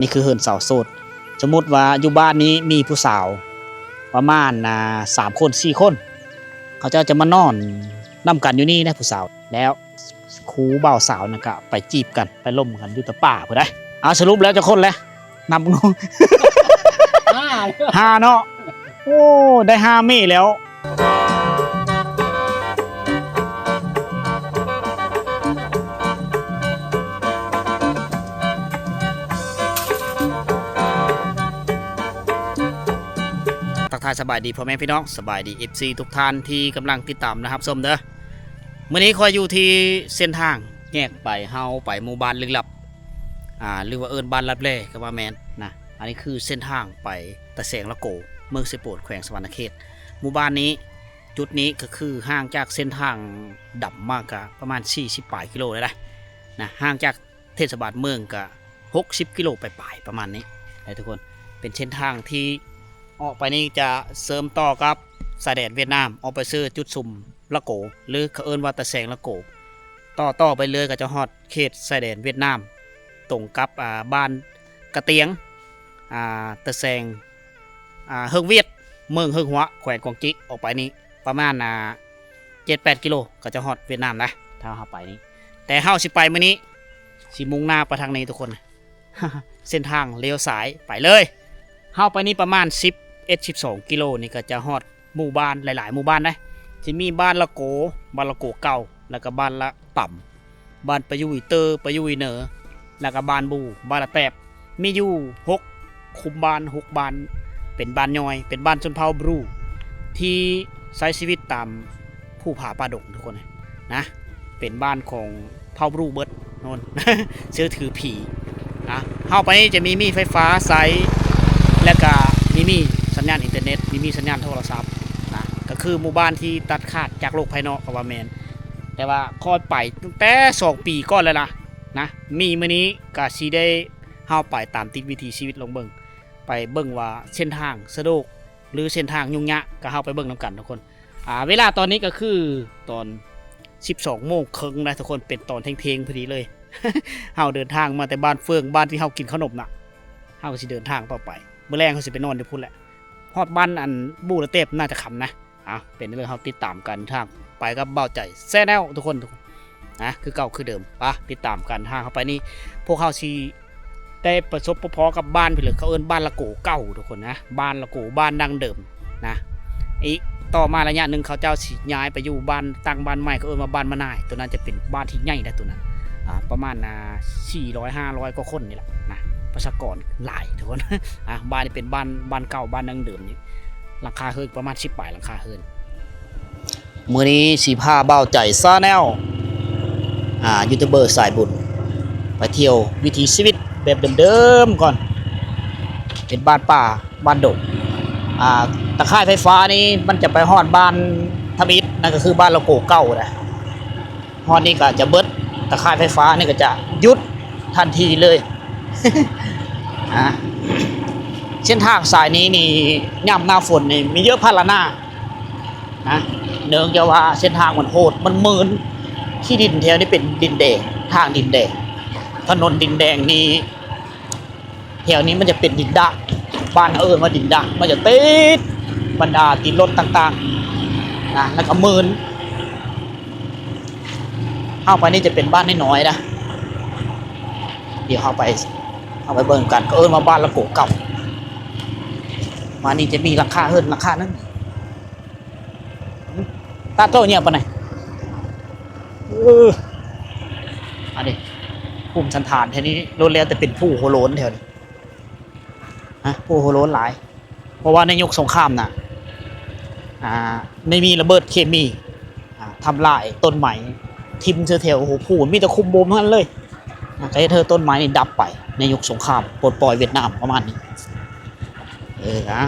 ນີ້ຄືເຮືອນຊາວໂສດ. ສົມມຸດວ່າຢູ່ບ້ານນີ້ມີຜູ້ສາວປະມານ ອ່າ ສາມຄົນ ສີ່ຄົນ ເຂົາເຈົ້າຈະມານອນນຳກັນຢູ່ນີ້ນະ ຜູ້ສາວ. ແລ້ວຄູ່ບ່າວສາວນັ້ນກະໄປຈີບກັນ ໄປລົມກັນຢູ່ແຕ່ປ່າພຸ້ນໃດ໋. ເອົາ ສະຫຼຸບແລ້ວຈັກຄົນແຫຼະ? ນັບເບິ່ງດູ ຫ້າ ຫ້າເນາະ. ໂອ້ ໄດ້ຫ້າເມແລ້ວ. ທັກທາຍສະບາຍດີພໍ່ແມ່ພີ່ນ້ອງ, ສະບາຍດີ ເອັຟຊີ ທຸກທ່ານທີ່ກຳລັງຕິດຕາມ ແລະ ຮັບຊົມເດີ. ມື້ນີ້ຂ້ອຍຢູ່ທີ່ເສັ້ນທາງແຍກໄປ ເຮົາໄປໝູ່ບ້ານລຶກລັບ ອ່າ ຫຼືວ່າເອີ້ນບ້ານລັບແລກໍວ່າແມ່ນນະ. ອັນນີ້ຄືເສັ້ນທາງໄປຕາແສງລະໂກ ເມືອງເຊໂປນ ແຂວງສະຫວັນນະເຂດ. ໝູ່ບ້ານນີ້ ຈຸດນີ້ກໍຄືຫ່າງຈາກເສັ້ນທາງດຳມາກະປະມານສີ່ສິບປາຍກິໂລໄດ້ນະ, ຫ່າງຈາກເທດສະບານເມືອງກະຫົກສິບກິໂລປາຍໆ ປະມານນີ້ນະທຸກຄົນ. ເປັນເສັ້ນທາງທີ່ອອກໄປນີ້ຈະເຊື່ອມຕໍ່ກັບຊາຍແດນຫວຽດນາມ ອອກໄປເຊີຈຸດຊຸມລະໂກ ຫຼືເຂົາເອີ້ນວ່າຕາແສງລະໂກ. ຕໍ່ ຕໍ່ໄປເລື້ອຍກໍຈະຮອດເຂດຊາຍແດນຫວຽດນາມ ຕົງກັບ ອ່າ ບ້ານກະຕຽງ ອ່າ ຕາແສງ ອ່າ ເຮິງຫວຽດ ເມືອງເຮິງຫົວ ແຂວງກວາງຈີ. ອອກໄປນີ້ປະມານ ອ່າ ເຈັດແປດກິໂລກໍຈະຮອດຫວຽດນາມນະ ຖ້າເຮົາໄປນີ້. ແຕ່ເຮົາຊິໄປມື້ນີ້ ຊິມຸ່ງໜ້າໄປທາງນີ້ທຸກຄົນ. ເສັ້ນທາງລ້ຽວຊ້າຍໄປເລີຍ. ເຮົາໄປນີ້ປະມານສິບເອັດ ສິບສອງກິໂລນີ້ກໍຈະຮອດ ໝູ່ບ້ານຫຼາຍໆ ໝູ່ບ້ານເດ້. ຊິມີບ້ານລະໂກ, ບ້ານລະໂກເກົ່າ ແລ້ວກໍບ້ານລະຕຳ, ບ້ານປາຍຸຍເຕີ, ປາຍຸຍເໜີ, ແລ້ວກໍບ້ານບູ, ບ້ານລະແຕບ. ມີຢູ່ຫົກຄຸ້ມບ້ານ, ຫົກບ້ານ ເປັນບ້ານຍ່ອຍ, ເປັນບ້ານຊົນເຜົ່າບຣູ ທີ່ໃຊ້ຊີວິດຕາມພູຜາປ່າດົງ ທຸກຄົນນະ. ເປັນບ້ານຂອງເຜົ່າບຣູເບິດໂນ່ນ ເຊື່ອຖືຜີນະ. ເຮົາໄປນີ້ຈະມີມີໄຟຟ້າໃຊ້ ແລ້ວກະມີມີສັນຍານອິນເຕີເນັດ, ມີມີສັນຍານໂທລະສັບນະ. ກໍຄືໝູ່ບ້ານທີ່ຕັດຂາດຈາກໂລກພາຍນອກກໍວ່າແມ່ນ. ແຕ່ວ່າຂ້ອຍໄປຕັ້ງແຕ່ສອງປີກ່ອນແລ້ວລະນະ. ມີມື້ນີ້ກະຊິໄດ້ ເຮົາໄປຕາມຕິດວິຖີຊີວິດລອງເບິ່ງ, ໄປເບິ່ງວ່າເສັ້ນທາງສະດວກ ຫຼືເສັ້ນທາງຫຍຸ້ງຍາກ ກໍເຮົາໄປເບິ່ງນຳກັນທຸກຄົນ. ອ່າ ເວລາຕອນນີ້ກໍຄືຕອນສິບສອງໂມງເຄິ່ງນະທຸກຄົນ, ເປັນຕອນທ່ຽງໆ ພໍດີເລີຍ. ເຮົາເດີນທາງມາແຕ່ບ້ານເຟືອງ, ບ້ານທີ່ເຮົາກິນເຂົ້າໜົມນະ. ເຮົາກໍຊິເດີນທາງຕໍ່ໄປ, ມື້ແລງເຮົາຊິໄປນອນຢູ່ພຸ້ນແຫຼະ. ຮອດບ້ານອັນບູລະເຕັບ ໜ້າຈະຄ່ຳນະ. ເອົາ ເປັນເລື່ອງເຮົາຕິດຕາມກັນທາງໄປກັບບ່າວໃຈ Channel ທຸກຄົນ ນະ ຄືເກົ່າຄືເດີມ. ປະ ຕິດຕາມກັນ. ທາງເຮົາໄປນີ້ ພວກເຮົາຊິ ໄດ້ປະສົບປະພໍກັບບ້ານພີ້ເລີຍ, ເຂົາເອີ້ນບ້ານລະໂກເກົ່າທຸກຄົນນະ, ບ້ານລະໂກ ບ້ານດັ້ງເດີມນະ. ອີກຕໍ່ມາໄລຍະໜຶ່ງ ເຂົາເຈົ້າຊິຍ້າຍໄປຢູ່ບ້ານ, ຕັ້ງບ້ານໃໝ່, ເຂົາເອີ້ນວ່າບ້ານມະນາຍ. ໂຕນັ້ນຈະເປັນບ້ານທີ່ໃຫຍ່ໄດ໋ ໂຕນັ້ນ ອ່າ ປະມານ ອ່າ ສີ່ຮ້ອຍ ຫ້າຮ້ອຍກວ່າຄົນນີ້ແຫຼະນະ, ປະຊາກອນຫຼາຍທຸກຄົນ. ອ່າ ບ້ານນີ້ເປັນບ້ານ, ບ້ານເກົ່າ, ບ້ານດັ້ງເດີມນີ້, ຫຼັງຄາເຮືອນປະມານສິບປາຍຫຼັງຄາເຮືອນ. ມື້ນີ້ຊິພາບ່າວໃຈ Channel ອ່າ ຢູທູບເບີສາຍບຸນ ໄປທ່ຽວວິຖີຊີວິດແບບເດີມໆ ກ່ອນ, ເປັນບ້ານປ່າບ້ານດົງ. ອ່າ ຕາຂ່າຍໄຟຟ້ານີ້ມັນຈະໄປຮອດບ້ານທຳອິດ, ນັ້ນກໍຄືບ້ານລະໂກເກົ່ານະ. ຮອດນີ້ກໍຈະເບິດ, ຕາຂ່າຍໄຟຟ້ານີ້ກໍຈະຢຸດທັນທີເລີຍ. ອ່າ ເສັ້ນທາງສາຍນີ້ນີ້ ຍາມໜ້າຝົນນີ້ມີເຍອະພາລະນານະ, ເນື່ອງຈາກວ່າເສັ້ນທາງມັນໂຫດ, ມັນມື່ນ, ທີ່ດິນແຖວນີ້ເປັນດິນແດງ, ທາງດິນແດງ, ຖະໜົນດິນແດງນີ້. ແຖວນີ້ມັນຈະເປັນດິນດາກ, ບ້ານເຮົາເອີ້ນວ່າດິນດາກ, ມັນຈະຕິດບັນດາຕິດລົດຕ່າງໆນະ, ແລ້ວກໍມື່ນ. ເຮົາໄປນີ້ຈະເປັນບ້ານນ້ອຍໆນະ, ດຽວເຮົາໄປ, ເຮົາໄປເບິ່ງກັນ, ເຂົາເອີ້ນວ່າບ້ານລະໂກເກົ່າ. ມານີ້ຈະມີຫຼັງຄາເຮືອນຫຼັງຄາໜຶ່ງ. ຕາໂຕເຍຍປານໃດ? ເອີ ອັນນີ້ພູມສັນຖານແຖວນີ້ ລ້ວນແລ້ວແຕ່ເປັນພູໂຫໂລນແຖວນີ້ ຮະ ພູໂຫໂລນຫຼາຍ. ເພາະວ່າໃນຍຸກສົງຄາມນະ ອ່າ ໄດ້ມີລະເບີດເຄມີ ອ່າ ທຳລາຍຕົ້ນໄມ້ ຖິ້ມໃສ່ແຖວ ໂອ້ໂຫ ພູ ມີແຕ່ຂຸມໂບມທັງນັ້ນເລີຍ. ອ່າ ກໍເຮັດໃຫ້ຕົ້ນໄມ້ນີ້ດັບໄປໃນຍຸກສົງຄາມປົດປ່ອຍຫວຽດນາມປະມານນີ້. ເອີ ນະ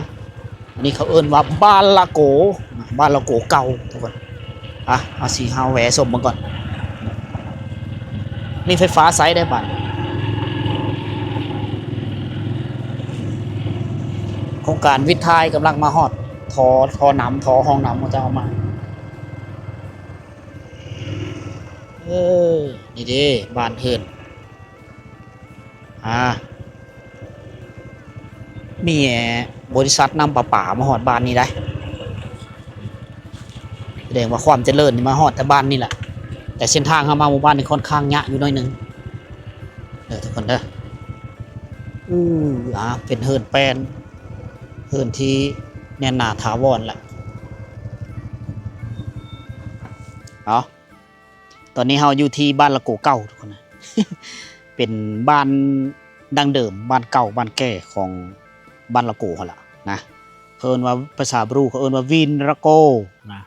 ອັນນີ້ເຂົາເອີ້ນວ່າບ້ານລະໂກ, ບ້ານລະໂກເກົ່າທຸກຄົນ. ອ່ະ ເຮົາຊິ ເຮົາແວະຊົມເບິ່ງກ່ອນ. ມີໄຟຟ້າໃຊ້ໄດ້ບາດນີ້. ໂຄງການວິດຖ່າຍກຳລັງມາຮອດ, ທໍ່ ທໍ່ນ້ຳ, ທໍ່ຫ້ອງນ້ຳຂອງເຈົ້າມາ. ເອີ ນີ້ເດ້ ບ້ານເຮືອນ. ອ່າ ມີບໍລິສັດນ້ຳປະປາມາຮອດບ້ານນີ້ໄດ໋. ສະແດງວ່າຄວາມຈະເລີນນີ້ມາຮອດແຕ່ບ້ານນີ້ແຫຼະ, ແຕ່ເສັ້ນທາງເຮົາມາໝູ່ບ້ານນີ້ຄ່ອນຂ້າງຍາກຢູ່ໜ້ອຍໜຶ່ງເດີທຸກຄົນເດີ. ອື ອາ ເປັນເຮືອນແປ້ນ ເຮືອນທີ່ແໜ້ນໜາຖາວອນແຫຼະ. ເອົາ ຕອນນີ້ເຮົາຢູ່ທີ່ບ້ານລະໂກເກົ່າທຸກຄົນນະ, ເປັນບ້ານດັ້ງເດີມ ບ້ານເກົ່າ ບ້ານແກ່ຂອງບ້ານລະໂກຫັ້ນລະນະ. ເຂົາເອີ້ນວ່າ ພາສາບຣູເຂົາເອີ້ນວ່າວິນລະໂກນະ.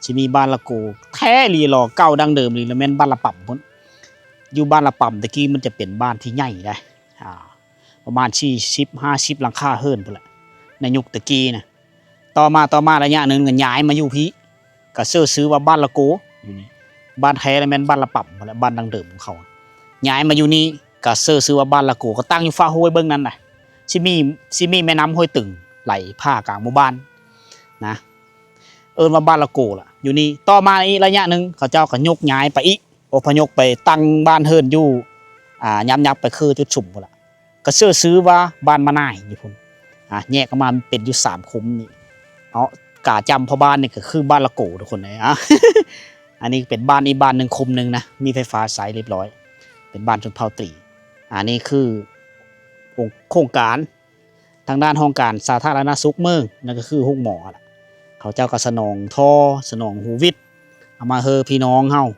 ຊິມີບ້ານລະໂກແທ້ອີ່ຫຼີເກົ່າດັ້ງເດີມອີ່ຫຼີ ລະແມ່ນບ້ານລະປຳພຸ້ນ. ຢູ່ບ້ານລະປຳແຕ່ກີ້ມັນຈະເປັນບ້ານທີ່ໃຫຍ່ໄດ໋ ອາ ປະມານສີ່ສິບຫ້າສິບຫຼັງຄາເຮືອນພຸ້ນແຫຼະ ໃນຍຸກແຕ່ກີ້ນະ. ຕໍ່ມາ ຕໍ່ມາໄລຍະໜຶ່ງກໍຍ້າຍມາຢູ່ພີ້ ກໍເຊື່ອຊື່ວ່າບ້ານລະໂກຢູ່ນີ້. ບ້ານແທ້ລະແມ່ນບ້ານລະປຳພຸ້ນແຫຼະ ບ້ານດັ້ງເດີມຂອງເຂົາ. ຍ້າຍມາຢູ່ນີ້ກໍເຊື່ອຊື່ວ່າບ້ານລະໂກ ກໍຕັ້ງຢູ່ຟ້າຫ້ວຍເບິ່ງນັ້ນນະ. ຊິມີ ຊິມີແມ່ນ້ຳຫ້ວຍຕຶງໄຫຼຜ່າກາງໝູ່ບ້ານນະ, ເອີ້ນວ່າບ້ານລະໂກລະ ຢູ່ນີ້. ຕໍ່ມາອີກໄລຍະໜຶ່ງ ເຂົາເຈົ້າກໍຍົກຍ້າຍໄປອີກ ອົບພະຍົບໄປຕັ້ງບ້ານເຮືອນຢູ່ ອາ ຫຍັບໆໄປຄືຈຸດຊຸມພຸ້ນລະ. ກໍເຊື່ອຊື່ວ່າບ້ານມະນາຍຢູ່ພຸ້ນ ອາ ແຍກອອກມາເປັນຢູ່ສາມຄຸ້ມນີ້ເນາະ. ກາຈຳພໍ່ບ້ານນີ້ກໍຄືບ້ານລະໂກທຸກຄົນເອີຍ. ອາ ອັນນີ້ເປັນບ້ານອີກບ້ານໜຶ່ງຄຸ້ມໜຶ່ງນະ ມີໄຟຟ້າໃຊ້ຮຽບຮ້ອຍ ເປັນບ້ານຊົນເຜົ່າຕີ. ອັນນີ້ຄືໂຄງ ໂຄງການທາງດ້ານຫ້ອງການສາທາລະນະສຸກເມືອງ ນັ້ນກໍຄືໂຮງໝໍຫັ້ນລະ. ເຂົາເຈົ້າກໍສະໜອງທໍ່ ສະໜອງຮູວິດ ເອົາມາໃຫ້ພີ່ນ້ອງເຮົາ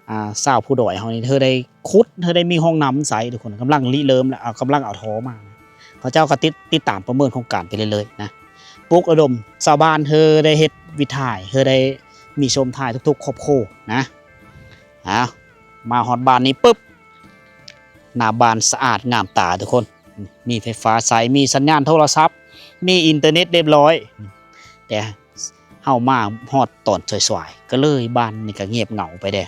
ອາ ຊາວພູດອຍເຮົານີ້ ເຮົາໄດ້ຂຸດ ເຮົາໄດ້ມີຫ້ອງນ້ຳໃຊ້ທຸກຄົນ. ກຳລັງລິເລີ່ມແລ້ວ ເອົາ ກຳລັງເອົາທໍ່ມາ. ເຂົາເຈົ້າກໍຕິດ ຕິດຕາມປະເມີນໂຄງການໄປເລື້ອຍໆນະ. ປຸກລະດົມຊາວບ້ານ ເຮົາໄດ້ເຮັດວິດຖ່າຍ ເຮົາໄດ້ມີຊົມຖ່າຍທຸກໆຄອບຄົວນະ. ເອົາ ມາຮອດບ້ານນີ້ປຶບ ໜ້າບ້ານສະອາດງາມຕາທຸກຄົນ, ມີໄຟຟ້າໃຊ້ ມີສັນຍານໂທລະສັບ ມີອິນເຕີເນັດຮຽບຮ້ອຍ. ແຕ່ເຮົາມາຮອດຕອນສວາຍໆ ກໍເລີຍບ້ານນີ້ກໍງຽບເຫງົາໄປແດ່.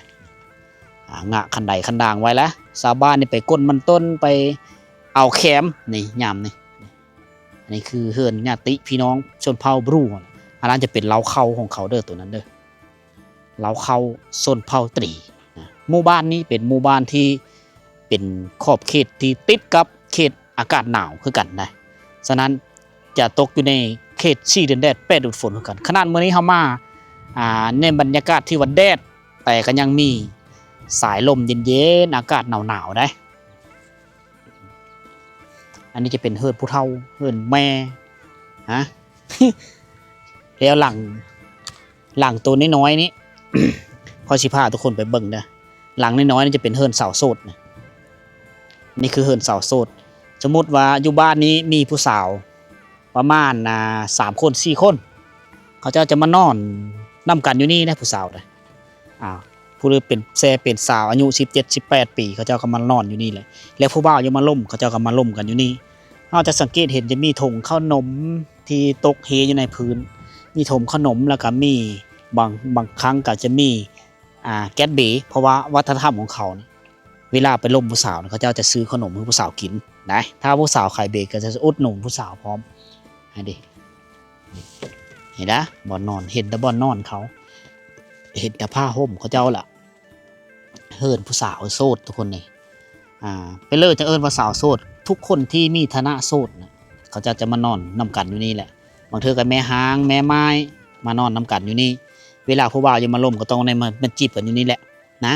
ອາ ງະຄັນໄດຄັນດາງໄວ້ແລ້ວ ຊາວບ້ານນີ້ໄປກົ້ນມັນຕົ້ນ ໄປເອົາແຄມນີ້ ຍາມນີ້. ອັນນີ້ຄືເຮືອນຍາດຕິພີ່ນ້ອງຊົນເຜົ່າບຣູ ອັນນັ້ນຈະເປັນເລົ້າເຂົ້າຂອງເຂົາເດີ ໂຕນັ້ນເດີ. ເລົ້າເຂົ້າຊົນເຜົ່າຕີນະ. ໝູ່ບ້ານນີ້ເປັນໝູ່ບ້ານທີ່ເປັນຂອບເຂດທີ່ຕິດກັບເຂດອາກາດໜາວຄືກັນນະ. ສະນັ້ນຈະຕົກຢູ່ໃນເຂດສີ່ເດືອນແດດ ແປດເດືອນຝົນຄືກັນ. ຂະໜາດມື້ນີ້ເຮົາມາ ອາ ໃນບັນຍາກາດທີ່ວ່າແດດ ແຕ່ກໍຍັງມີສາຍລົມເຢັນໆ ອາກາດໜາວໆໄດ໋. ອັນນີ້ຈະເປັນເຮືອນຜູ້ເຖົ້າ ເຮືອນແມ່ນະ. ແລ້ວຫຼັງ ຫຼັງໂຕນ້ອຍໆນີ້ ຂ້ອຍຊິພາທຸກຄົນໄປເບິ່ງເດີ. ຫຼັງນ້ອຍໆນີ້ຈະເປັນເຮືອນສາວໂສດນະ. ນີ້ຄືເຮືອນສາວໂສດ. ສົມມຸດວ່າຢູ່ບ້ານນີ້ມີຜູ້ສາວປະມານ ອ່າ ສາມຄົນ ສີ່ຄົນ ເຂົາເຈົ້າຈະມານອນນຳກັນຢູ່ນີ້ນະ ຜູ້ສາວນະ. ອ່າ ຜູ້ເປັນແຊເປັນສາວອາຍຸສິບເຈັດ ສິບແປດປີ ເຂົາເຈົ້າກໍມານອນຢູ່ນີ້ແຫຼະ. ແລ້ວຜູ້ບ່າວຢາກມາລົມ ເຂົາເຈົ້າກໍມາລົມກັນຢູ່ນີ້. ເຮົາຈະສັງເກດເຫັນຈະມີຖົງເຂົ້າໜົມທີ່ຕົກເຮຢູ່ໃນພື້ນ ມີຖົງເຂົ້າໜົມ ແລ້ວກໍມີບາງ ບາງຄັ້ງກໍຈະມີ ອ່າ ແກັດເບ ເພາະວ່າວັດທະນະທຳຂອງເຂົານີ້ ເວລາໄປລົມຜູ້ສາວນີ້ ເຂົາເຈົ້າຈະຊື້ເຂົ້າໜົມໃຫ້ຜູ້ສາວກິນນະ. ຖ້າຜູ້ສາວຂາຍເບກໍຈະອຸດໜູນຜູ້ສາວພ້ອມ. ຫັ້ນເດ ເຫັນນະ ບ່ອນນອນ ເຫັນແຕ່ບ່ອນນອນເຂົາ ເຫັນແຕ່ຜ້າຫົ່ມເຂົາເຈົ້າລະ. ເຮືອນຜູ້ສາວໂສດທຸກຄົນນີ້ ອ່າ ເປັນເລີຍຈັ່ງເອີ້ນວ່າສາວໂສດ. ທຸກຄົນທີ່ມີຖານະໂສດນະ ເຂົາເຈົ້າຈະມານອນນຳກັນຢູ່ນີ້ແຫຼະ. ບາງເທື່ອກໍແມ່ຮ້າງ ແມ່ໝ້າຍ ມານອນນຳກັນຢູ່ນີ້. ເວລາຜູ້ບ່າວຢາກມາລົມກໍຕ້ອງໄດ້ມາ ມາຈີບກັນຢູ່ນີ້ແຫຼະນະ.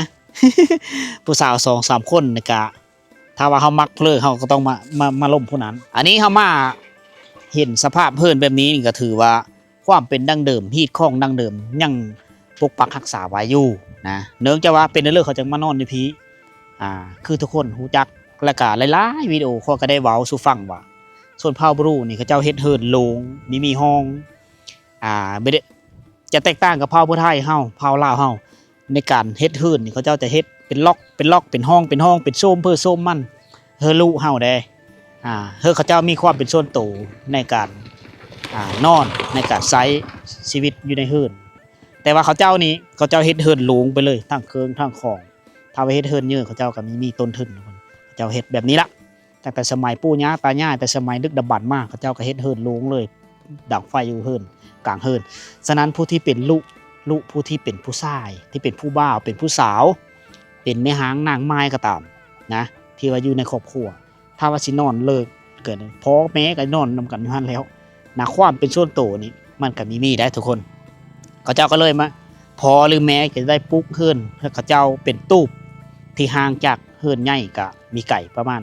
ຜູ້ສາວສອງສາມຄົນນີ້ກະ ຖ້າວ່າເຮົາມັກຜູ້ເລີ ເຮົາກໍຕ້ອງມາ ມາ ມາລົມຜູ້ນັ້ນ. ອັນນີ້ເຮົາມາເຫັນສະພາບເຮືອນແບບນີ້ນີ້ ກໍຖືວ່າຄວາມເປັນດັ້ງເດີມ ຮີດຄອງດັ້ງເດີມຍັງປົກປັກຮັກສາໄວ້ຢູ່ນະ. ເນື່ອງຈາກວ່າເປັນເລື່ອງເຂົາຈຶ່ງມານອນຢູ່ພີ້ ອ່າ ຄືທຸກຄົນຮູ້ຈັກ ແລະກະຫຼາຍໆວິດີໂອຂ້ອຍກໍໄດ້ເວົ້າສູ່ຟັງວ່າ ຊົນເຜົ່າບຣູນີ້ເຂົາເຈົ້າເຮັດເຮືອນໂລ່ງ ມີ ມີຫ້ອງ ອ່າ ບໍ່ໄດ້ ຈະແຕກຕ່າງກັບເຜົ່າຜູ້ໄທເຮົາ ເຜົ່າລາວເຮົາ ໃນການເຮັດເຮືອນນີ້ ເຂົາເຈົ້າຈະເຮັດເປັນລັອກ ເປັນລັອກ ເປັນຫ້ອງ ເປັນຫ້ອງ ເປັນໂຊນເພື່ອໂຊນມັນ ເພື່ອລູກເຮົາເດ້ ອ່າ ເພື່ອເຂົາເຈົ້າມີຄວາມເປັນສ່ວນໂຕໃນການ ອ່າ ນອນ ໃນການໃຊ້ຊີວິດຢູ່ໃນເຮືອນ. ແຕ່ວ່າເຂົາເຈົ້ານີ້ ເຂົາເຈົ້າເຮັດເຮືອນໂລ່ງໄປເລີຍ ທັງເຄື່ອງທັງຂອງ. ຖ້າວ່າເຮັດເຮືອນເຍີ ເຂົາເຈົ້າກໍມີ ມີຕົ້ນທຶນ ເຂົາເຈົ້າເຮັດແບບນີ້ລະ. ຕັ້ງແຕ່ສະໄໝປູ່ຍ່າຕາຍາຍ ແຕ່ສະໄໝດຶກດຳບັນມາ ເຂົາເຈົ້າກໍເຮັດເຮືອນໂລ່ງເລີຍ ດັງໄຟຢູ່ເຮືອນ ກາງເຮືອນ. ສະນັ້ນຜູ້ທີ່ເປັນລຸ ລຸ ຜູ້ທີ່ເປັນຜູ້ຊາຍ ທີ່ເປັນຜູ້ບ່າວ ເປັນຜູ້ສາວ ເປັນແມ່ຮ້າງນາງໝ້າຍກໍຕາມນະ ທີ່ວ່າຢູ່ໃນຄອບຄົວ ຖ້າວ່າຊິນອນເລີກ ກັນ ພໍ່ແມ່ກໍນອນນຳກັນຢູ່ຫັ້ນແລ້ວນະ. ຄວາມເປັນສ່ວນໂຕນີ້ມັນກໍມີມີໄດ້ທຸກຄົນ. ເຂົາເຈົ້າກໍເລີຍມາ ພໍ່ຫຼືແມ່ກໍໄດ້ປຸກເຮືອນໃຫ້ເຂົາເຈົ້າເປັນຕູບ ທີ່ຫ່າງຈາກເຮືອນໃຫຍ່ກໍມີໄກປະມານ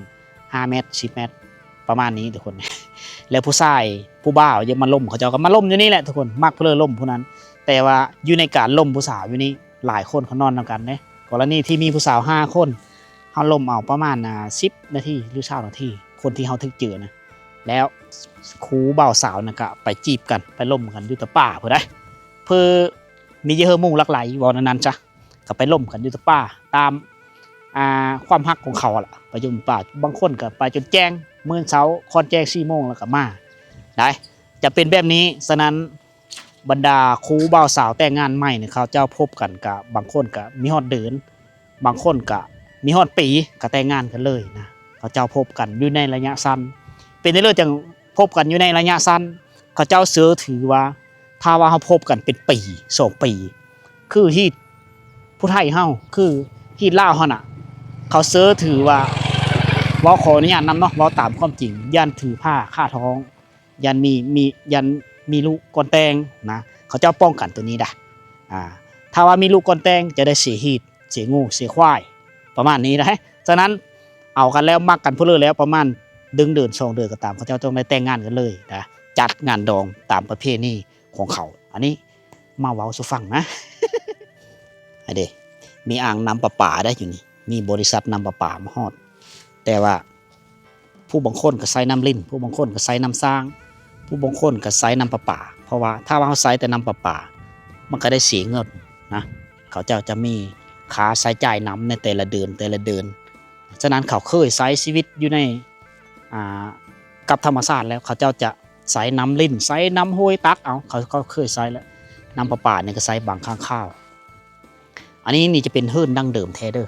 ຫ້າແມັດ ສິບແມັດ ປະມານນີ້ທຸກຄົນ. ແລ້ວຜູ້ຊາຍຜູ້ບ່າວຢາກມາລົມ ເຂົາເຈົ້າກໍມາລົມຢູ່ນີ້ແຫຼະທຸກຄົນ. ມັກຜູ້ໃດລົມຜູ້ນັ້ນ. ແຕ່ວ່າຢູ່ໃນການລົມຜູ້ສາວຢູ່ນີ້ ຫຼາຍຄົນເຂົານອນນຳກັນເດ້. ກໍລະນີທີ່ມີຜູ້ສາວຫ້າຄົນ ເຮົາລົມເອົາປະມານ ອ່າ ສິບນາທີ ຫຼື ຊາວນາທີ ຄົນທີ່ເຮົາຖືກເຈີນະ. ແລ້ວຄູ່ບ່າວສາວນັ້ນກະໄປຈີບກັນ ໄປລົມກັນຢູ່ຕະປ່າພຸ້ນໃດ໋. ເພື່ອມີເຫຍື່ອໝູ່ຫຼັກໄຫຼ ເວົ້າແນວນັ້ນຊະ ກໍໄປລົມກັນຢູ່ຕະປ່າ ຕາມ ອ່າ ຄວາມຮັກຂອງເຂົາຫັ້ນລະ ໄປຢູ່ປ່າ. ບາງຄົນກໍໄປຈົນແຈ້ງ ມື້ເຊົ້າຄ່ອນແຈ້ງສີ່ໂມງແລ້ວກໍມາໄດ້ ຈະເປັນແບບນີ້. ສະນັ້ນ ບັນດາຄູ່ບ່າວສາວແຕ່ງງານໃໝ່ນີ້ ເຂົາເຈົ້າພົບກັນກະ ບາງຄົນກະມີຮອດເດືອນ ບາງຄົນກະມີຮອດປີ ກະແຕ່ງງານກັນເລີຍນະ. ເຂົາເຈົ້າພົບກັນຢູ່ໃນໄລຍະສັ້ນ. ເປັນຈັ່ງໃດຈັ່ງພົບກັນຢູ່ໃນໄລຍະສັ້ນ? ເຂົາເຈົ້າເຊື່ອຖືວ່າ ຖ້າວ່າເຮົາພົບກັນເປັນປີ ສອງປີ ຄືຮີດຜູ້ໄທເຮົາ ຄືຮີດລາວເຮົານະ ເຂົາເຊື່ອຖືວ່າ ເວົ້າ ຂໍອະນຸຍາດນຳເນາະ ເວົ້າຕາມຄວາມຈິງ ຢ້ານຖືພາຄາທ້ອງ ຢ້ານມີ ມີ ຢ້ານມີລູກກ່ອນແຕ່ງນະ ເຂົາເຈົ້າປ້ອງກັນໂຕນີ້ໄດ໋. ອ່າ ຖ້າວ່າມີລູກກ່ອນແຕ່ງ ຈະໄດ້ເສຍຮີດ ເສຍງົວ ເສຍຄວາຍ ປະມານນີ້ໄດ໋. ສະນັ້ນ ເອົາກັນແລ້ວ ມັກກັນພຸ້ນເລີຍແລ້ວ ປະມານໜຶ່ງເດືອນ ສອງເດືອນກໍຕາມ ເຂົາເຈົ້າຕ້ອງໄດ້ແຕ່ງງານກັນເລີຍນະ ຈັດງານດອງຕາມປະເພນີຂອງເຂົາ. ອັນນີ້ມາເວົ້າສູ່ຟັງນະ ອັນເດ ມີອ່າງນ້ຳປະປາໄດ໋ຢູ່ນີ້ ມີບໍລິສັດນ້ຳປະປາມາຮອດ ແຕ່ວ່າ ຜູ້ບາງຄົນກໍໃຊ້ນ້ຳລິນ ຜູ້ບາງຄົນກໍໃຊ້ນ້ຳສ້າງ ຜູ້ບາງຄົນກໍໃຊ້ນ້ຳປະປາ. ເພາະວ່າຖ້າວ່າເຮົາໃຊ້ແຕ່ນ້ຳປະປາ ມັນກໍໄດ້ເສຍເງິນນະ ເຂົາເຈົ້າຈະມີຄ່າໃຊ້ຈ່າຍນຳໃນແຕ່ລະເດືອນ ແຕ່ລະເດືອນ. ສະນັ້ນເຂົາເຄີຍໃຊ້ຊີວິດຢູ່ໃນ ອ່າ ກັບທຳມະຊາດແລ້ວ ເຂົາເຈົ້າຈະໃຊ້ນ້ຳລິນ ໃຊ້ນ້ຳຫ້ວຍຕັກເອົາ ເຂົາ ເຂົາເຄີຍໃຊ້ແລ້ວ. ນ້ຳປະປານີ້ກໍໃຊ້ບາງຄັ້ງຄາວ. ອັນນີ້ນີ້ຈະເປັນເຮືອນດັ້ງເດີມແທ້ເດີ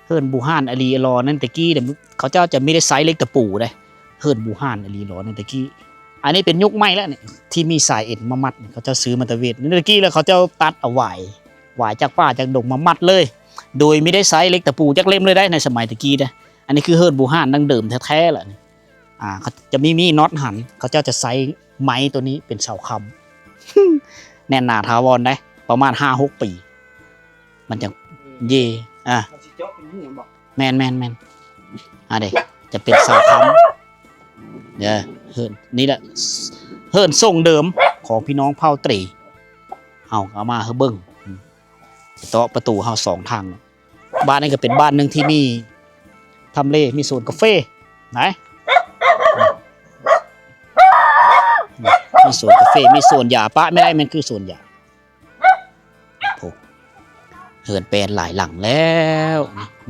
ເຮືອນບູຮານອີ່ຫຼີຫຼໍນັ້ນແຕ່ກີ້ເດ ເຂົາເຈົ້າຈະມີໄດ້ໃຊ້ເຫຼັກຕະປູເດ້ ເຮືອນບູຮານອີ່ຫຼີຫຼໍນັ້ນແຕ່ກີ້. ອັນນີ້ເປັນຍຸກໃໝ່ແລ້ວນີ້ ທີ່ມີສາຍເອັນມາມັດ ເຂົາເຈົ້າຊື້ມາແຕ່ຫວຽດ ແຕ່ກີ້ແລ້ວ ເຂົາເຈົ້າຕັດເອົາຫວາຍ ຫວາຍຈາກປ່າຈາກດົງມາມັດເລີຍ ໂດຍມີໄດ້ໃຊ້ເຫຼັກຕະປູຈັກເຫຼັ້ມເລີຍໄດ໋ ໃນສະໄໝແຕ່ກີ້ເດ້. ອັນນີ້ຄືເຮືອນບູຮານດັ້ງເດີມແທ້ໆແຫຼະນີ້. ອ່າ ເຂົາຈະມີ ມີນັອດຫັ້ນ ເຂົາເຈົ້າຈະໃຊ້ໄມ້ໂຕນີ້ເປັນເສົາຄ້ຳ ແໜ້ນໜາຖາວອນໄດ໋ ປະມານຫ້າຫົກປີ ມັນຈັ່ງເຢ ອ່າ ມັນຊິເຈາະເປັນຮູແມ່ນບໍ່? ແມ່ນໆໆ ອ່າເດ້ ຈະເປັນເສົາຄ້ຳເດີ. ເຮືອນນີ້ແຫຼະ ເຮືອນຊົງເດີມຂອງພີ່ນ້ອງເຜົ່າເຕຣ ເຮົາເອົາມາໃຫ້ເບິ່ງ ອືມ ເຕາະປະຕູເຮົາສອງທາງ. ບ້ານນີ້ກໍເປັນບ້ານໜຶ່ງທີ່ມີທຳເລ ມີສວນກາເຟ ນະ ມີສວນກາເຟ ມີສວນຢາ ປະໄມ່ໄດ້ ແມ່ນຄືສວນຢາ. ໂອ້ ເຮືອນແປນຫຼາຍຫຼັງແລ້ວ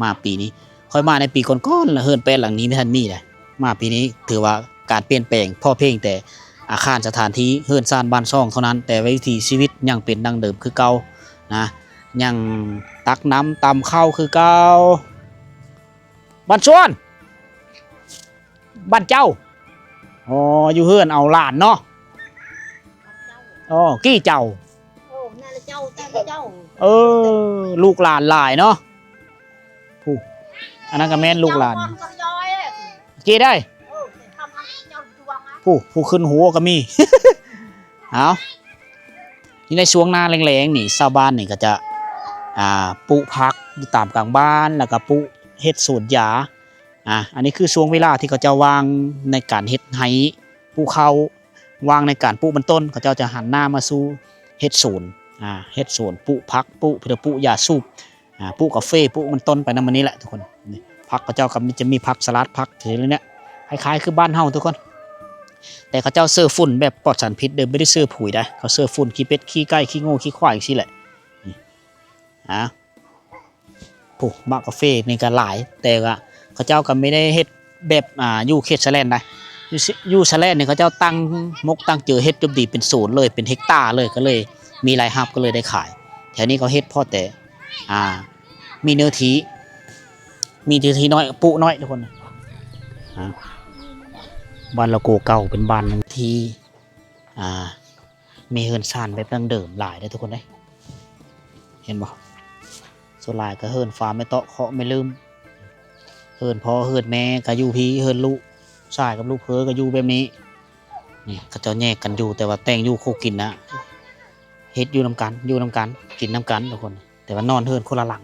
ມາປີນີ້ ຂ້ອຍມາໃນປີກ່ອນໆ ລະເຮືອນແປນຫຼັງນີ້ບໍ່ທັນມີເດ້. ມາປີນີ້ຖືວ່າການປ່ຽນແປງ ເພາະພຽງແຕ່ອາຄານສະຖານທີ່ ເຮືອນຊານບ້ານຊ່ອງເທົ່ານັ້ນ ແຕ່ວ່າວິຖີຊີວິດຍັງເປັນດັ່ງເດີມຄືເກົ່ານະ ຍັງຕັກນ້ຳຕຳເຂົ້າຄືເກົ່າ. ບ້ານຊວນ ບ້ານເຈົ້າ ອໍ ຢູ່ເຮືອນເອົາຫຼານເນາະ ອໍ ກີ້ເຈົ້າ ໂອ້ ແມ່ນລະເຈົ້າ ແຕ່ລະເຈົ້າ ເອີ ລູກຫຼານຫຼາຍເນາະ. ຜູ້ ອັນນັ້ນກໍແມ່ນລູກຫຼານ ເຈົ້າກ່ອນກໍຍ້ອຍ ເກໄດ້ ເອີ ຄຳເຈົ້າດວງອະ ຜູ້ ຜູ້ຂຶ້ນຫົວກໍມີ. ເອົາ ຢູ່ໃນຊ່ວງໜ້າແລ້ງໆນີ້ ຊາວບ້ານນີ້ກໍຈະ ອ່າ ປູກຜັກຢູ່ຕາມກາງບ້ານ ແລ້ວກໍປູກ ເຮັດສວນຢາ. ອ່າ ອັນນີ້ຄືຊ່ວງເວລາທີ່ເຂົາເຈົ້າວ່າງໃນການເຮັດໄຮ່ປູກເຂົ້າ ວ່າງໃນການປູກມັນຕົ້ນ ເຂົາເຈົ້າຈະຫັນໜ້າມາສູ່ເຮັດສວນ ອ່າ ເຮັດສວນ ປູກຜັກ ປູກ ປູກຢາສູບ ອ່າ ປູກກາເຟ ປູກມັນຕົ້ນໄປນຳອັນນີ້ແຫຼະທຸກຄົນ. ນີ້ ຜັກເຂົາເຈົ້າກໍມີ ຈະມີຜັກສະຫຼັດ ຜັກເທລະນີ້ ຄ້າຍໆຄືບ້ານເຮົາທຸກຄົນ ແຕ່ເຂົາເຈົ້າເຊີຝຸ່ນແບບປອດສານພິດເດີ ບໍ່ໄດ້ເຊີຝຸ່ນເດ ເຂົາເຊີຝຸ່ນຂີ້ເປັດ ຂີ້ໄກ່ ຂີ້ງົວ ຂີ້ຄວາຍ ຈັ່ງຊີ້ແຫຼະ. ນີ້ ອ່າ ຜູ້ ໝາກກາເຟນີ້ກໍຫຼາຍ ແຕ່ວ່າເຂົາເຈົ້າກໍບໍ່ໄດ້ເຮັດແບບ ອ່າ ຢູ່ເຂດຊາຍແດນໃດ ຢູ່ ຢູ່ຊາຍແດນນີ້ເຂົາເຈົ້າຕັ້ງມົກຕັ້ງເຈີເຮັດຈົບດີເປັນສວນເລີຍ ເປັນເຮັກຕາເລີຍ ກໍເລີຍມີລາຍຮັບ ກໍເລີຍໄດ້ຂາຍ. ແຖວນີ້ເຂົາເຮັດພໍແຕ່ ອ່າ ມີເນື້ອທີ່ ມີເນື້ອທີ່ນ້ອຍ ປູກນ້ອຍທຸກຄົນ. ອ່າ ບ້ານລະໂກເກົ່າເປັນບ້ານໜຶ່ງທີ່ ອ່າ ມີເຮືອນຊານແບບດັ້ງເດີມຫຼາຍເດ້ທຸກຄົນເດ້ ເຫັນບໍ່? ສ່ວນຫຼາຍກໍເຮືອນຟ້າແມ່ເຕາະ ເຄາະແມ່ລືມ ເຮືອນພໍ່ເຮືອນແມ່ກໍຢູ່ພີ້ ເຮືອນລູກ ຊາຍກັບລູກເຂີກໍຢູ່ແບບນີ້. ນີ້ເຂົາເຈົ້າແຍກກັນຢູ່ ແຕ່ວ່າແຕ່ງຢູ່ຄູ່ກິນນະ ເຮັດຢູ່ນຳກັນ ຢູ່ນຳກັນ ກິນນຳກັນທຸກຄົນ ແຕ່ວ່ານອນເຮືອນຄົນລະຫຼັງ.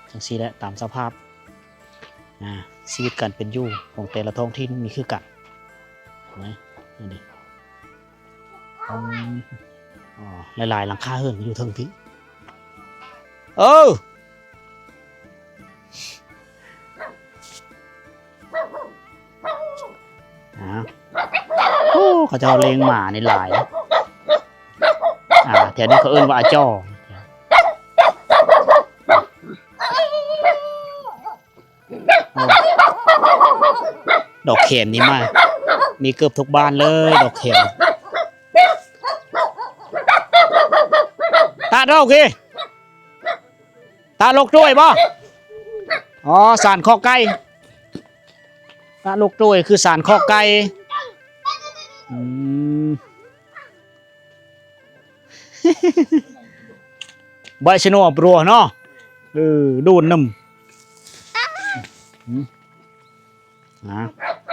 ຈັ່ງຊີ້ແຫຼະ ຕາມສະພາບ ອ່າ ຊີວິດການເປັນຢູ່ຂອງແຕ່ລະທ້ອງຖິ່ນມີຄືກັນນະ. ນີ້ ອືມ ອໍ ຫຼາຍໆຫຼັງຄາເຮືອນຢູ່ເທິງພີ້. ເອີ ອ່າ ໂອ້ ເຂົາເຈົ້າລ້ຽງໝານີ້ຫຼາຍ. ອ່າ ແຖວນີ້ເຂົາເອີ້ນວ່າອາຈໍ່. ໂອ້ ດອກແຂມນີ້ມາ ມີເກືອບທຸກບ້ານເລີຍ ດອກແຂມ. ຕາດອກເກ ຕາດອກໂຈ້ຍບໍ່? ອໍ ສານຄອກໄກ່ ຕາດອກໂຈ້ຍຄືສານຄອກໄກ່. ອືມ ໄວຊະໂນບຣວເນາະ. ເອີ ໂດນນຳ ອືມ ນະ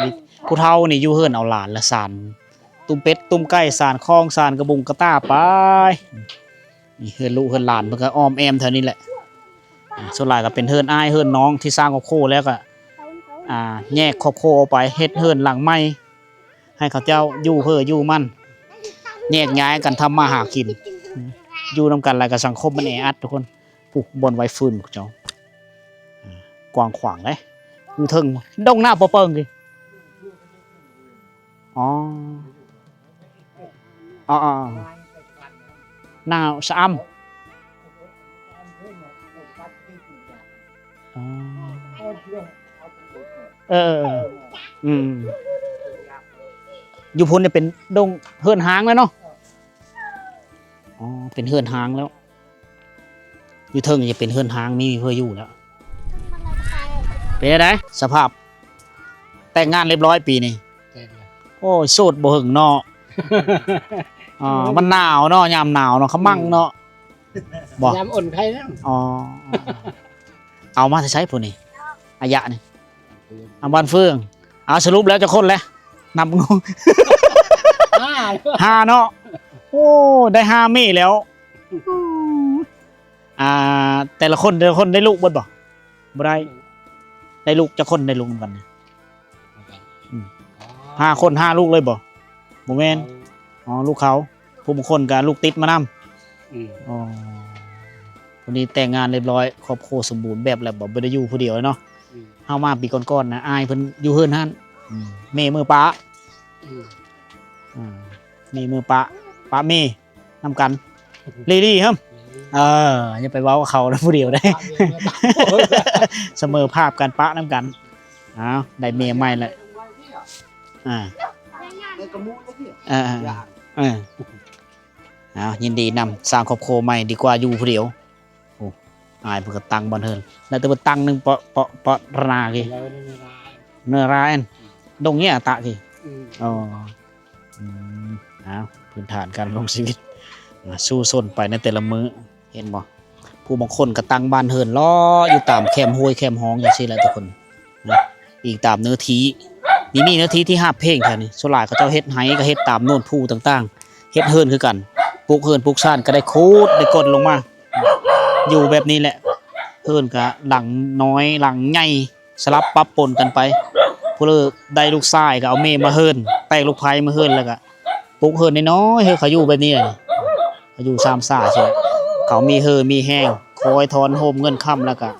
ນີ້ ຜູ້ເຖົ້ານີ້ຢູ່ເຮືອນເອົາຫຼານລະ ສານຕຸ້ມເປັດ ຕຸ້ມໄກ່ ສານຄອງ ສານກະບຸງກະຕ່າໄປ. ນີ້ເຮືອນລູກເຮືອນຫຼານເພິ່ນກໍອ້ອມແອ້ມແຖວນີ້ແຫຼະ. ອ່າ ສ່ວນຫຼາຍກໍເປັນເຮືອນອ້າຍເຮືອນນ້ອງທີ່ສ້າງຄອບຄົວແລ້ວກໍ ອ່າ ແຍກຄອບຄົວອອກໄປ ເຮັດເຮືອນຫຼັງໃໝ່ ໃຫ້ເຂົາເຈົ້າຢູ່ເພີຢູ່ມັນ ແຍກຍ້າຍກັນທຳມາຫາກິນ. ຢູ່ນຳກັນແລ້ວກໍສັງຄົມມັນແອອັດທຸກຄົນ. ຜູ້ບ່ອນໄວ້ຟືນຂອງເຈົ້າ ກວ້າງຂວາງເດ້ ຢູ່ເທິງດົງໜາວປະເປິງນີ້. ອໍ ອໍໆ ໜາວຊະອຳ. ອໍ ເອີໆ ອືມ ຢູ່ພຸ້ນນີ້ເປັນດົງເຮືອນຮ້າງແລ້ວເນາະ. ອໍ ເປັນເຮືອນຮ້າງແລ້ວ. ຢູ່ເທິງຈະເປັນເຮືອນຮ້າງ ມີ ມີເພື່ອຢູ່ແລ້ວ. ເປັນຈັ່ງໃດສະພາບ ແຕ່ງງານລຽບຮ້ອຍປີນີ້? ໂອ້ຍ ໂສດບໍ່ເຫິງເນາະ. ອໍ ມັນໜາວເນາະ ຍາມໜາວເນາະ ຂະມັງເນາະ. ບໍ່ ຍາມອຸ່ນໄຄເນາະ. ອໍ ເອົາມາແຕ່ໃສຜູ້ນີ້ ອາຍະນີ້? ອາ ບ້ານເຟືອງ. ເອົາ ສະຫຼຸບແລ້ວຈັກຄົນແຫຼະ? ນັບເບິ່ງດູ ຫ້າ ຫ້າເນາະ. ໂອ້ ໄດ້ຫ້າເມແລ້ວ. ອ່າ ແຕ່ລະຄົນ ແຕ່ລະຄົນໄດ້ລູກເບິດບໍ່? ບໍ່ໄດ້. ໄດ້ລູກຈັກຄົນ? ໄດ້ລູກນຳກັນນີ້ ອືມ ຫ້າຄົນ ຫ້າລູກເລີຍບໍ່? ບໍ່ແມ່ນ. ເອົາ ອໍ ລູກເຂົາ ຜູ້ບາງຄົນກໍລູກຕິດມານຳ. ອືມ ອໍ ຄົນນີ້ແຕ່ງງານລຽບຮ້ອຍ ຄອບຄົວສົມບູນແບບແລ້ວ ບໍ່ ບໍ່ໄດ້ຢູ່ຜູ້ດຽວເນາະ. ອືມ ເຮົາມາປີກ່ອນໆນະ ອ້າຍເພິ່ນຢູ່ເຮືອນຫັ້ນ. ອືມ ແມ່ເມືອປະ. ອືມ ອືມ ແມ່ເມືອປະ ປະແມ່ນຳກັນ ລີລີ ເຮີ້ມ. ເອີ ຢ່າໄປເວົ້າເຂົານະ ຜູ້ດຽວໄດ໋ ສະເໝີພາບກັນ ປະນຳກັນ. ອ້າວ ໄດ້ເມຍໃໝ່ແລ້ວ. ອ່າ ເອີ ເອີ ເອີ ອ້າວ ຍິນດີນຳ ສ້າງຄອບຄົວໃໝ່ດີກວ່າຢູ່ຜູ້ດຽວ. ໂອ້ ອ້າຍເພິ່ນກໍຕັ້ງບ່ອນເຮືອນ ແລ້ວແຕ່ເພິ່ນຕັ້ງໜຶ່ງ ເປາະ ເປາະ ເປາະລະນາກີ ເນີຣາຍ ດົງເຍອະຕະກີ. ອືມ ອໍ ອືມ ອ້າວ ພື້ນຖານການດຳລົງຊີວິດ ອ່າ ສູ້ຊົນໄປໃນແຕ່ລະມື້ ເຫັນບໍ່? ຜູ້ບາງຄົນກໍຕັ້ງບ້ານເຮືອນເລາະຢູ່ຕາມແຄມຫ້ວຍແຄມຮ່ອງຈັ່ງຊີ້ແຫຼະທຸກຄົນນະ ອີງຕາມເນື້ອທີ່. ນີ້ ນີ້ເນື້ອທີ່ທີ່ຫາບເພງແຖວນີ້ ສ່ວນຫຼາຍເຂົາເຈົ້າເຮັດໄຮ່ ກໍເຮັດຕາມໂນນພູຕ່າງໆ ເຮັດເຮືອນຄືກັນ ປຸກເຮືອນປຸກຊານ ກໍໄດ້ຂຸດໄດ້ກົ້ນລົງມາ ຢູ່ແບບນີ້ແຫຼະ. ເຮືອນກໍຫຼັງນ້ອຍຫຼັງໃຫຍ່ ສະຫຼັບປັບປົນກັນໄປ ຜູ້ເລີກໄດ້ລູກຊາຍກໍເອົາເມມາເຮືອນ ແຕກລູກໃພ້ມາເຮືອນ ແລ້ວກໍປຸກເຮືອນນ້ອຍໆ ໃຫ້ເຂົາຢູ່ແບບນີ້. ເຂົາຢູ່ສາມສາຊິ ເຂົາມີເຫື່ອມີແຮງ ຄອຍຖອນໂຮມເງິນຄຳ ແລ້ວກໍ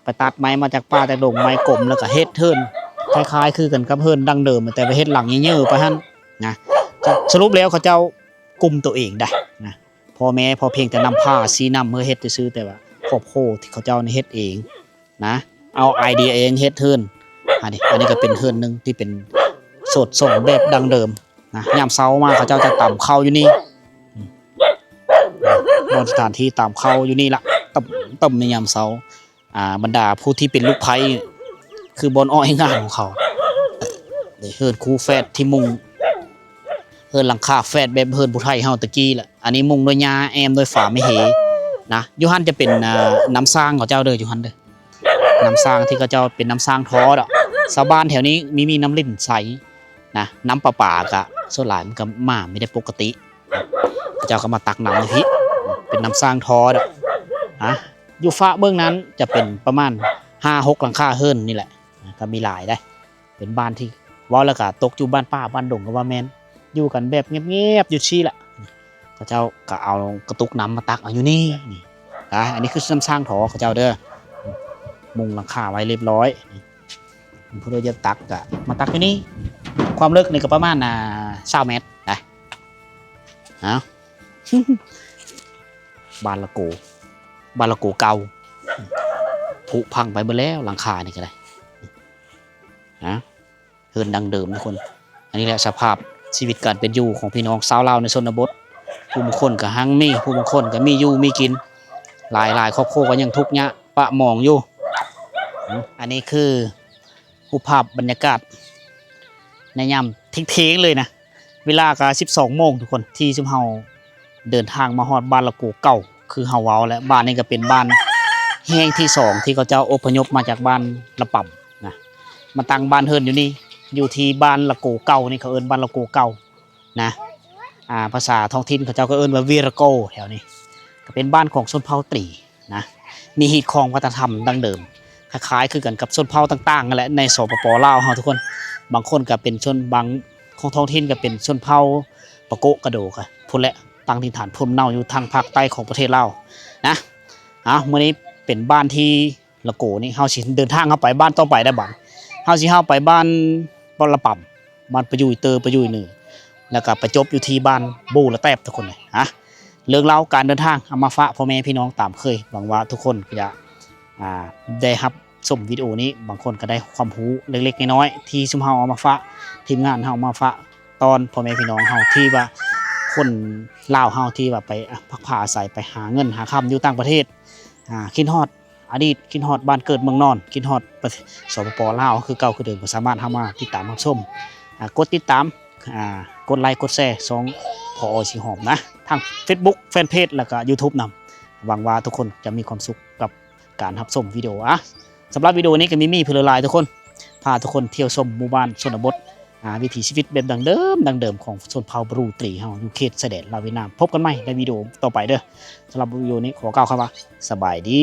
ໄປຕັດໄມ້ມາຈາກປ່າຈາກດົງ ໄມ້ກົມ ແລ້ວກໍເຮັດເຮືອນ ຄ້າຍໆຄືກັນກັບເຮືອນດັ້ງເດີມ ແຕ່ວ່າເຮັດຫຼັງໃຫຍ່ໆໄປຫັ້ນນະ. ສະຫຼຸບແລ້ວເຂົາເຈົ້າກຸມໂຕເອງໄດ້ນະ ພໍ່ແມ່ພໍພຽງແຕ່ນຳພາຊີ້ນຳເພື່ອເຮັດຊື່ໆ ແຕ່ວ່າຄອບຄົວທີ່ເຂົາເຈົ້ານີ້ເຮັດເອງ ນະ ເອົາໄອເດຍເອງເຮັດເຮືອນ. ອັນນີ້ ອັນນີ້ກໍເປັນເຮືອນໜຶ່ງທີ່ເປັນໂສດສົງແບບດັ້ງເດີມນະ. ຍາມເຊົ້າມາເຂົາເຈົ້າຈະຕຳເຂົ້າຢູ່ນີ້ ອືມ ບ່ອນສະຖານທີ່ຕຳເຂົ້າຢູ່ນີ້ລະ ຕົມໆ ໃນຍາມເຊົ້າ. ອ່າ ບັນດາຜູ້ທີ່ເປັນລູກໃພ້ ຄືບ່ອນອ້ອຍງານຂອງເຂົາ ເຮືອນຄູ່ແຝດທີ່ມຸງ ເຮືອນຫຼັງຄາແຝດແບບເຮືອນຜູ້ໄທເຮົາແຕ່ກີ້ລະ. ອັນນີ້ມຸງດ້ວຍຫຍ້າ ແອ້ມດ້ວຍຝາໄມ້ເຮນະ. ຢູ່ຫັ້ນຈະເປັນ ອ່າ ນ້ຳສ້າງເຂົາເຈົ້າເດີ ຢູ່ຫັ້ນເດີ. ນ້ຳສ້າງທີ່ເຂົາເຈົ້າເປັນນ້ຳສ້າງທໍ່ດອກ ຊາວບ້ານແຖວນີ້ມີ ມີນ້ຳລິນໃສນະ, ນ້ຳປະປາກະສ່ວນຫຼາຍມັນກະມາມີໄດ້ປົກກະຕິ. ເຂົາເຈົ້າກໍມາຕັກນ້ຳຢູ່ພີ້ ເປັນນ້ຳສ້າງທໍ່ດອກນະ. ຢູ່ຟາກເບື້ອງນັ້ນຈະເປັນປະມານຫ້າຫົກຫຼັງຄາເຮືອນນີ້ແຫຼະນະ, ກໍມີຫຼາຍເດ້. ເປັນບ້ານທີ່ເວົ້າແລ້ວກໍຕົກຢູ່ບ້ານປ່າບ້ານດົງກໍວ່າແມ່ນ, ຢູ່ກັນແບບງຽບໆຢູ່ຊີ້ແຫຼະ. ເຂົາເຈົ້າກໍເອົາກະຕຸກນ້ຳມາຕັກເອົາຢູ່ນີ້ ນີ້ນະ. ອັນນີ້ຄືນ້ຳສ້າງທໍ່ເຂົາເຈົ້າເດີ, ມຸງຫຼັງຄາໄວ້ລຽບຮ້ອຍ. ຜູ້ໃດຢາກຕັກກໍມາຕັກຢູ່ນີ້. ຄວາມເລິກນີ້ກໍປະມານ ອ່າ ຊາວແມັດນະ. ເອົາ ບ້ານລະໂກ, ບ້ານລະໂກເກົ່າ ຜຸພັງໄປເບິດແລ້ວ ຫຼັງຄານີ້ກໍໄດ້ນະ. ເຮືອນດັ້ງເດີມທຸກຄົນ. ອັນນີ້ແຫຼະສະພາບຊີວິດການເປັນຢູ່ຂອງພີ່ນ້ອງຊາວລາວໃນຊົນນະບົດ. ຜູ້ບາງຄົນກໍຮັ່ງມີ, ຜູ້ບາງຄົນກໍມີຢູ່ມີກິນ. ຫຼາຍໆຄອບຄົວກໍຍັງທຸກຍາກປະໝອງຢູ່. ອັນນີ້ຄືຮູບພາບບັນຍາກາດໃນຍາມທ່ຽງໆເລີຍນະ. ເວລາກໍສິບສອງໂມງທຸກຄົນ ທີ່ຊຸມເຮົາເດີນທາງມາຮອດບ້ານລະໂກເກົ່າ. ຄືເຮົາເວົ້າແຫຼະ ບ້ານນີ້ກໍເປັນບ້ານແຫ່ງທີສອງທີ່ເຂົາເຈົ້າອົບພະຍົບມາຈາກບ້ານລະປຳນະ, ມາຕັ້ງບ້ານເຮືອນຢູ່ນີ້ ຢູ່ທີ່ບ້ານລະໂກເກົ່ານີ້. ເຂົາເອີ້ນບ້ານລະໂກເກົ່ານະ. ອ່າ ພາສາທ້ອງຖິ່ນເຂົາເຈົ້າກໍເອີ້ນວ່າເວລະໂກ ແຖວນີ້. ກໍເປັນບ້ານຂອງຊົນເຜົ່າຕີນະ, ມີຮີດຄອງວັດທະນະທຳດັ້ງເດີມ ຄ້າຍໆຄືກັນກັບຊົນເຜົ່າຕ່າງໆນັ້ນແຫຼະ ໃນ ສປປ ລາວເຮົາທຸກຄົນ. ບາງຄົນກໍເປັນຊົນ ບາງ ຂອງທ້ອງຖິ່ນກໍເປັນຊົນເຜົ່າປະໂກະກະໂດກະພຸ້ນແຫຼະ, ຕັ້ງຖິ່ນຖານພູມເນົາຢູ່ທາງພາກໃຕ້ຂອງປະເທດລາວນະ. ເອົາ ມື້ນີ້ເປັນບ້ານທີ່ລະໂກນີ້ ເຮົາຊິເດີນທາງເຮົາໄປບ້ານຕໍ່ໄປໄດ້ບັດ. ເຮົາຊິເຮົາໄປບ້ານ ບ້ານລະປຳ, ບ້ານປະຍຸຍເຕີ ປະຍຸຍໜື ແລ້ວກໍໄປຈົບຢູ່ທີ່ບ້ານບູລະແຕບທຸກຄົນເລີຍນະ. ເລື່ອງລາວການເດີນທາງເອົາມາຝາກພໍ່ແມ່ພີ່ນ້ອງຕາມເຄີຍ. ຫວັງວ່າທຸກຄົນຈະ ອ່າ ໄດ້ຮັບຊົມວິດີໂອນີ້ ບາງຄົນກໍໄດ້ຄວາມຮູ້ເລັກໆນ້ອຍໆ ທີ່ຊຸມເຮົາເອົາມາຝາກ, ທີມງານເຮົາເອົາມາຝາກຕ້ອນພໍ່ແມ່ພີ່ນ້ອງເຮົາ ທີ່ວ່າຄົນລາວເຮົາທີ່ວ່າໄປ ອາ ພັກພາອາໄສ ໄປຫາເງິນຫາຄຳຢູ່ຕ່າງປະເທດ. ອາ ຄິດຮອດອະດີດ, ຄິດຮອດບ້ານເກີດເມືອງນອນ, ຄິດຮອດປະເທດ ສປປ ລາວຄືເກົ່າຄືເດີມ. ກໍສາມາດເຂົ້າມາຕິດຕາມຮັບຊົມ, ອາ ກົດຕິດຕາມ, ອາ ກົດໄລກ໌ ກົດແຊຊ່ອງ ພອ ສີຫອມນະ, ທາງເຟສບຸກ ແຟນເພຈ ແລ້ວກໍຢູທູບນຳ. ຫວັງວ່າທຸກຄົນຈະມີຄວາມສຸກກັບ ການຮັບຊົມວິດີໂອ. ອາ ສຳລັບວິດີໂອນີ້ກໍມີ ມີເພື່ອຫຼາຍໆ ທຸກຄົນ, ພາທຸກຄົນທ່ຽວຊົມໝູ່ບ້ານຊົນນະບົດ, ອາ ວິຖີຊີວິດແບບດັ້ງເດີມ, ດັ້ງເດີມຂອງຊົນເຜົ່າບຣູຕີເຮົາ ຢູ່ເຂດຊາຍແດນລາວຫວຽດນາມ. ພົບກັນໃໝ່ໃນວິດີໂອຕໍ່ໄປເດີ. ສຳລັບວິດີໂອນີ້ຂໍກ່າວຄຳວ່າ ສະບາຍດີ.